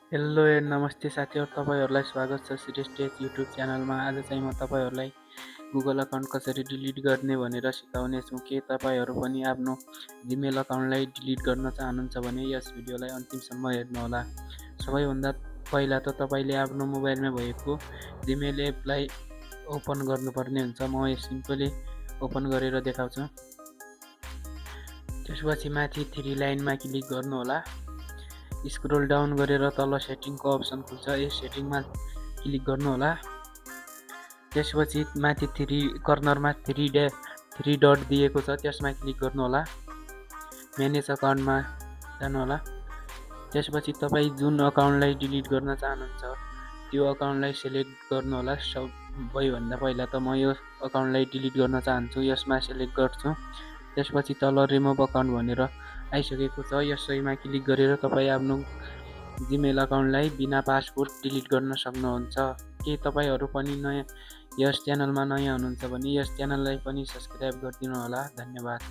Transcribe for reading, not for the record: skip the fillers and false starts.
Hello and नमस्ते साथीहरू, तपाईँहरूलाई स्वागत छ सिरियस टेक युट्युब च्यानलमा। आज चाहिँ म तपाईँहरूलाई गुगल अकाउन्ट कसरी डिलिट गर्ने भनेर सिकाउने छु। के तपाईँहरू पनि आफ्नो जिमेल अकाउन्टलाई डिलिट गर्न चाहनुहुन्छ भने यस भिडियोलाई अन्तिमसम्म हेर्नुहोला। सबैभन्दा पहिला त तपाईँले आफ्नो मोबाइलमा भएको जिमेल एपलाई ओपन गर्नुपर्ने हुन्छ। म सिम्पली ओपन गरेर देखाउँछु। त्यसपछि माथि 3 लाइनमा क्लिक गर्नुहोला। स्क्रोल डाउन गरेर तल सेटिङको अप्सन खुल्छ, यस सेटिङमा क्लिक गर्नुहोला। त्यसपछि माथि 3 कर्नरमा 3 डट दिएको छ, त्यसमा क्लिक गर्नुहोला। म्यानेज अकाउन्टमा जानुहोला। त्यसपछि तपाईँ जुन अकाउन्टलाई डिलिट गर्न चाहनुहुन्छ त्यो अकाउन्टलाई सेलेक्ट गर्नुहोला। सबैभन्दा पहिला त म यो अकाउन्टलाई डिलिट गर्न चाहन्छु, यसमा सेलेक्ट गर्छु। त्यसपछि तल रिमुभ अकाउन्ट भनेर आइसकेको छ, यसैमा क्लिक गरेर तपाईँ आफ्नो जिमेल अकाउन्टलाई बिना पासवर्ड डिलिट गर्न सक्नुहुन्छ। के तपाईँहरू पनि यस च्यानलमा नयाँ हुनुहुन्छ भने यस च्यानललाई पनि सब्सक्राइब गरिदिनु होला। धन्यवाद।